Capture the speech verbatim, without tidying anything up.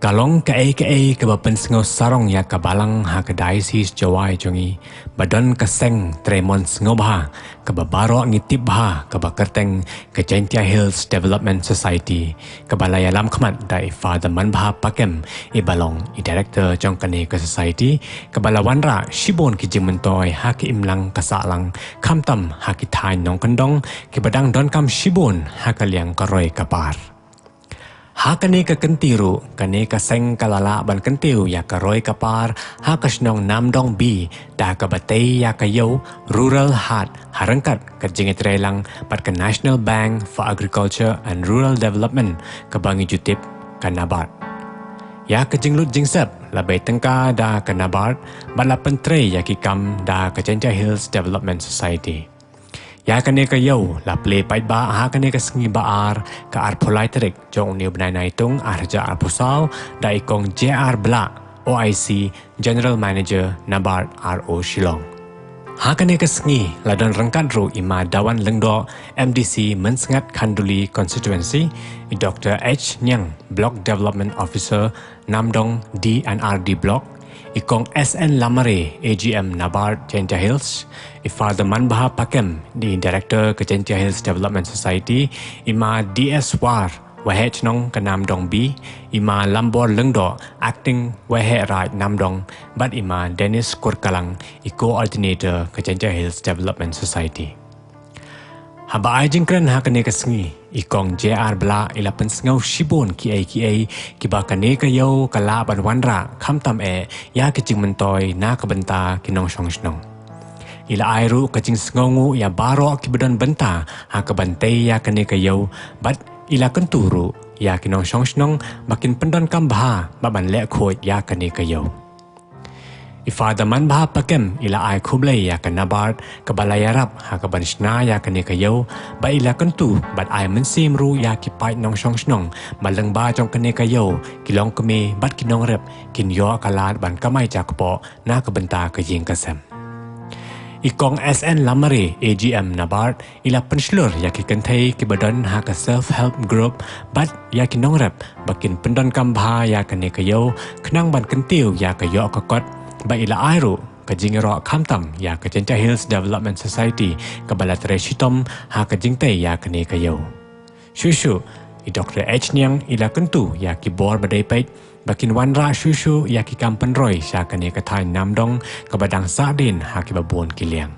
Ka long kaei kaei kaba pynsngew sarong ïa ka balang ha ka diocese Jowai jong ngi, ba don ka seng trei mon sngewbha, kaba baroh ngi tip bha, kaba kyrteng ka Jaintia Hills Development Society, kaba la ïalam khmat da i Father Manbha Pakem, i ba long i director jong kane ka society, kaba la wanrah shibun ki jingmyntoi ha ka imlang ka sahlang, khamtam ha ki thaiñ nongkyndong, kiba dang donkam shibun ha ka liang ka roi ka par. Ha kane ka kynti ruh, kane ka seng ka la lah ban kyntiew ïa ka roi ka par ha ka shnong Namdong B, da kaba tei ïa ka ïew Rural Haat, ha ryngkat ka jingïatreilang bad ka National Bank for Agriculture and Rural Development, kaba ngi ju tip ka NABARD. Ïa ka jinglut jingsep la bei tyngka da ka NABARD, bad la pyntrei ïa ki kam da ka Jaintia Hills Development Society. Ïa kane ka ïew la plie paidbah ha kane ka sngi ba ar, ka arphew lai tarik jong une u bnai Naitung, ar hajar arphew saw, da i Kong J R Blah, O I C, General Manager, NABARD R O Shillong. Ha kane ka sngi la don ryngkat ruh i Ma Dawan Lyngdoh, M D C Mynsngat Khanduli Constituency, i Doctor H Niang, Block Development Officer, Namdong D and R D Block, i Kong S N Lamare, A G M NABARD Jaintia Hills, i Father Manbha Pakem, i Director ka Jaintia Hills Development Society, i Ma D S War, Waheh Chnong ka Namdong B, i Ma Lambor Lyngdoh, Acting Waheh Raid Namdong, bad i Ma Dennis Kurkalang, i Coordinator ka Jaintia Hills Development Society. Haba ai jingkren ha kane ka sngi, i Kong J R Blah i la pynsngew shibun kiei kiei kiba kane ka ïew ka lah ban wanrah, khamtam eh ïa ki jingmyntoi na ka bynta ki nongshong shnong. I la ai ruh ka jingsngewnguh ïa baroh kiba don bynta ha ka ban tei ïa kane ka ïew, bad i la kyntu ruh ïa ki nongshong shnong ba kin pyndonkam bha bad ban leh khuid ïa kane ka ïew. I Father Manbha Pakem i la ai khublei ïa ka NABARD kaba la ïarap ha ka ban shna ïa kane ka ïew, bad i la kyntu bad ai mynsiem ruh ïa ki paid nongshong shnong ba lyngba jong kane ka ïew ki longkmie bad ki nongrep kin ïoh ka lad ban kamai jakpoh na ka bynta ka ïing ka sem. I Kong S N Lamare, A G M NABARD, i la pynshlur ïa ki kynthei kiba don ha ka self help group bad ïa ki nongrep ba kin pyndonkam bha ïa kane ka ïew, khnang ban kyntiew ïa ka ïoh ka kot, bad i la ai ruh ka jingïaroh khamtam ïa ka Jaintia Hills Development Society kaba la trei shitom ha ka jingtei ïa kane ka ïew. Shuh shuh, i Doctor H Niang i la kyntu ïa ki bor ba dei peit ba kin wanrah shuh shuh ïa ki kam pynroi sha kane ka thaiñ Namdong kaba dang sahdien ha kiba bun ki liang.